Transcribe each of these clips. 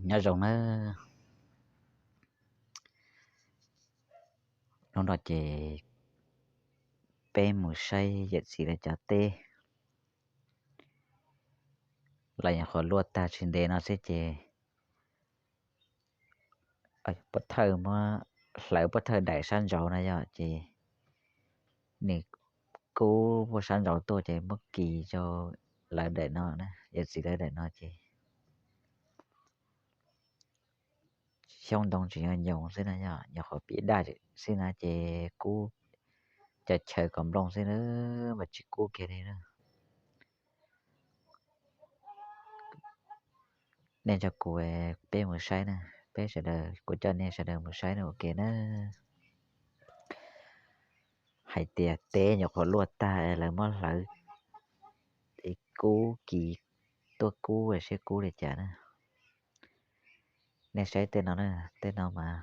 Nyob zoo nawb. Hnub no ces peb mus saib yawm txiv lawv cov teb, los nyuam qhuav luaj tag tsis ntev no xwb ces pov thawj muab hlawv pov thawj daim sab nraud no yom, ces nws kub pov sab nraud tuaj ces muab kis rau lawv daim no, yawm txiv lawv daim no ces xyoob ntoo tseem nyoos nyoos xwb na yom, nyuam qhuav piam daj xwb na ces kub cov chaw kom nplooj xwb na, mas tsis kub kiag li na. Nej nrog kuv peb mus saib na, peb sawv daws, kuv coj nej sawv daws mus saib na ua ke na. Hais tias teb nyuam qhuav luaj tag lawv muab hlawv es kub kis tuaj kub seb kub li cas na. Nej saib tej no na, tej no mas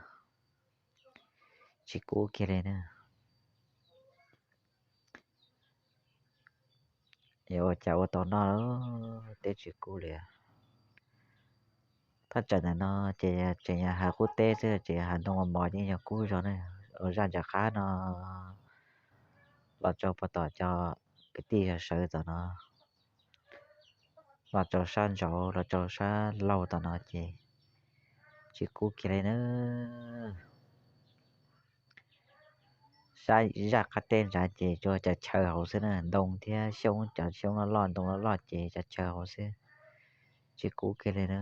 tsis kub kiag li na. Yuav ua cas ua tau noj, teb tsis kub li. Thaj tsam ntawm no ces tseem yog hav qub teb xwb, tseem yog hav ntoo mos mos yeej yog kub zog na. Ua zaj ntawm qab no los rau puag tom cov kwv tij sawv tom no, los rau sab nraud los rau sab laug tom no ces tsis kub kiag li na. Sab zaj qab teb ntawd ces tsuas cov chaw hauv xwb na, ntoo thiab xyoob, cov xyoob loj loj ntoo loj loj ces cov chaw hauv xwb, tsis kub kiag li na.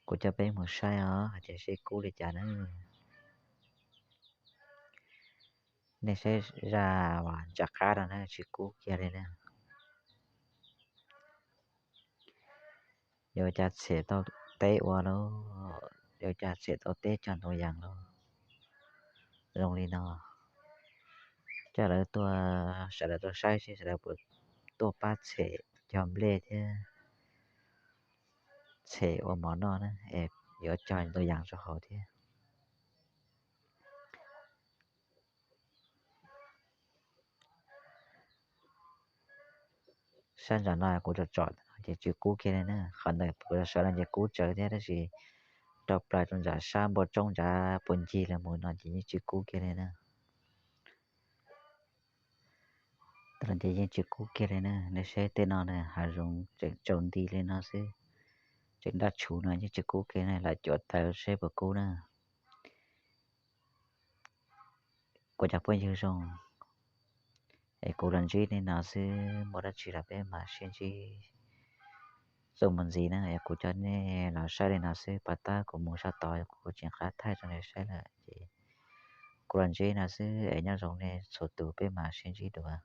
Kuv coj peb mus saib os, hais tias seb kub li cas na. Nej saib zaj uas ntawm qab no na, tsis kub kiag li na. Yuav ua cas txhem tau teb ua lauj, yuav ua cas txhem tau teb cog ntoo yas lauj. Zoo li no, coj lawv tuaj, sawv daws tuaj saib seb sawv daws puas tuaj pab txhem cog nplej thiab txhem ua mov noj na, es yuav cog ntoo yas rau hauv thiab. Sab nram no kuv tsom tsom ces tsis kub kiag li na, qhov ntawm kuv sawv no ces kub tsawv thiab tab sis rau plaws rau nram sab npua roob nrad puag ncig los mus no ces yeej tsis kub kiag li na. Tam no ces yeej tsis kub kiag li na, nej saib tej no na, hav zoov tseem tsaus nti li no xwb, tseem daj tshuv no yeej tsis kub kiag na, lam cuam taws seb puas kub na. Kuv cov phooj ywg zoo, es kuv los ntsib nej no xwb, muaj dab tsi los peb mam sib ntsib txuas mus ntxiv na, es kuv coj nej los saib li no xwb, pab tab kuv mus sab tod kuv tsis nqab thaij rau nej saib lawm ces kuv los ntsib no xwb es nyob zoo nej txhua tus, peb mam sib ntsib dua.